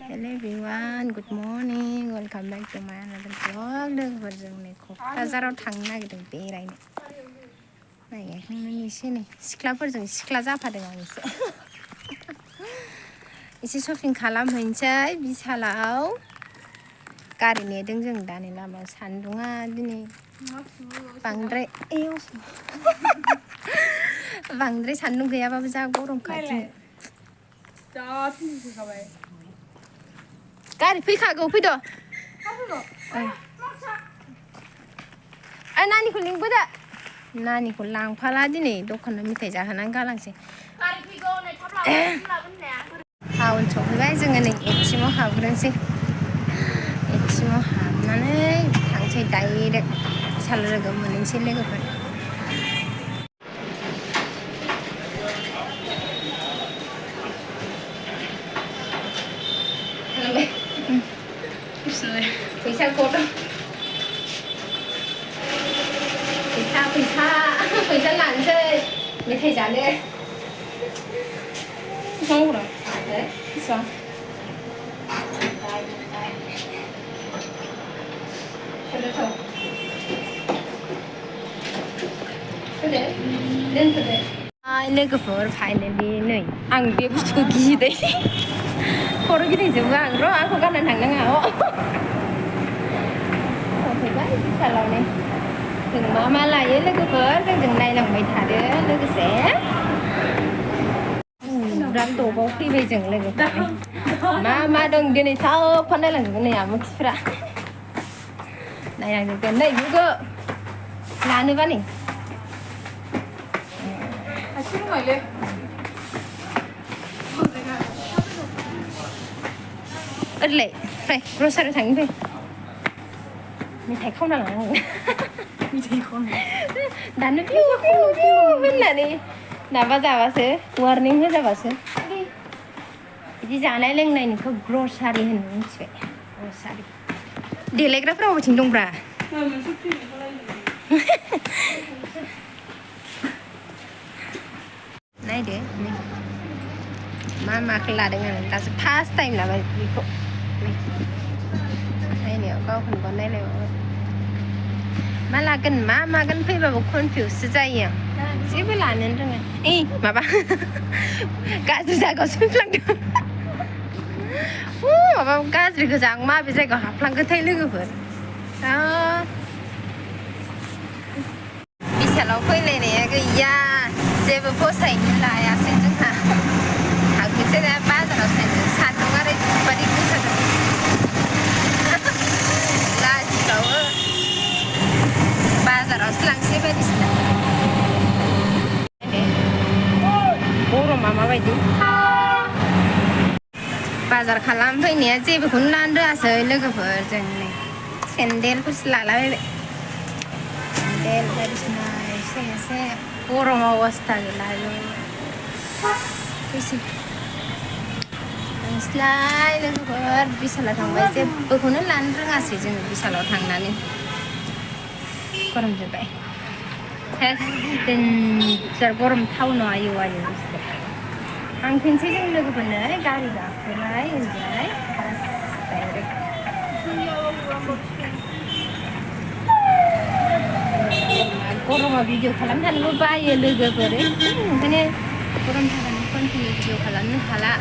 Hello everyone, good morning. Welcome back to my another vlog. लोगोफोरजों नै क'क्राझाराव थांनो नागिरदों बेरायनो. नायगासिनो एसे नै सिख्लाफोरजों सिख्ला जाफादों आं एसे शपिं खालामहैनोसै बिशालाव. गारि नेदों जों दा नै लामायाव सान्दुङा दिनै बांद्राय बांद्राय सान्दुं गैयाबाबो जा गरमखा दिनै. गारि फैखागौ फैद' नानिखौ लिंबोदो. नानिखौ लांफाला दिनै दखानाव मेथाइ जाहोनानै गालांसै. टाउन सफैबाय जोङो नै एटिएमआव हाबग्रोनोसै. एटिएमआव हाबनानै थांसै डाइरेक्ट बिशाल लोगो मोनहैसै लोगोफोर. फैसा गद फैसा लानोसै मेथाइ जानो. बेसेबां दोनथ'दो. लोगोफोर फाइनालि नै आं बे बुस्थुखौ गिदों. खर' गिदिंजोबो आं र' आंखौ गाननानै थांनाङा. सफैबाय बिशालाव नै जों मा लायो लोगोफोर जोंजों नायलांबाय थादो. लोगोसे बिराद दबाव फैबाय जों लोगोफोर. मा दं दिनै साबफा नायलांजोबगोन नै आमुखिफ्रा नायलांजोबगोन. नै गुगु लानोबा नै ओरैलाय फै ग्रसारियाव थांनो फै. मेथाइ खावना लानांगौ. दानो पिउ होननानै माबा जाबासो वार्निं होजाबासो बिदि जानाय लोंनायनिखौ ग्रसारि होनो मिथिबाय. ग्रसारि देलायग्राफ्रा बबेथिं दंब्रा? नायदो माखौ लादों आं दासो फार्स्ट टाइम लाबाय बेखौ. नायनायाव गावखौनो नायलायबाबो मा लागोन मा मागोन फैबाबो कनफिउससो जायो आं. जेबो लानोनो रोङा. माबा गाज्रि जायगायावसो फैफ्लांदों. माबा गाज्रि गोजा. आं माबे जायगायाव हाबफ्लांगोनथाय लोगोफोर. बिशालाव फैलायनाया गैया. जेबो फसायनो लायासै जोंहा. थांफिनसै दा बाजाराव थांनो. सान्दुं आरो ओरैबादि गोसा जादों लाजिबावो. बाजारावसो लांसै बायदिसिना. गरमा माबायदि बाजार खालामफैनाया जेबोखौनो लानो रोङासै लोगोफोर. जों नै सेन्देलफोरसो लालाबायबाय. सेन्देल बायदिसिना एसे गरमाव अबस्था गैला. नोंसोरलाय लोगोफोर बिशालाव थांबाय जेबोखौनो लानो रोङासै जोङो. बिशालाव थांनानै गरम जोब्बाय. देन्जार गरम टाउनाव आयु थांफिनसै जों लोगोफोरनो. गारि गाखोबाय ओमफ्राय डाइरेक्ट गरमाव भिडिअ खालामनो थानोबो बायो लोगोफोर. ओंखायनो गरम थाखायनो कन्टिनिउ भिडिअ खालामनो हाला.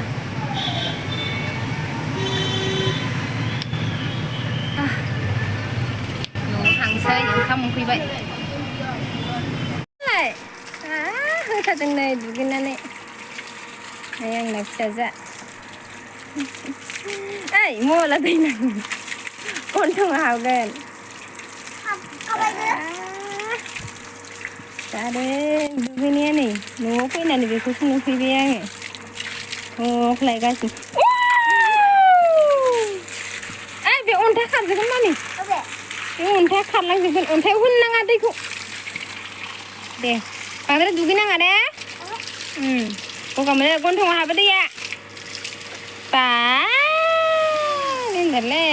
न'आव थांसै ओंखाम उखैबाय. होखादों नै दुगैनानै. आंना फिसाजोआ मबाइला दै नाङो गन्थंआव हाबगोन. जादों दुगैनाया नै न'आव फैनानै बेखौसो नुफैबाय आङो. लायगासिनो बे अन्थाइ खारजोबगोन मानि. बे अन्थाइआ खारलांजोबगोन. अन्थाइआव होनो नाङा दैखौ. दे बांद्राय दुगैनाङा दे. गगा मोनो गन्थंआव हाबो दैया. देनजारलै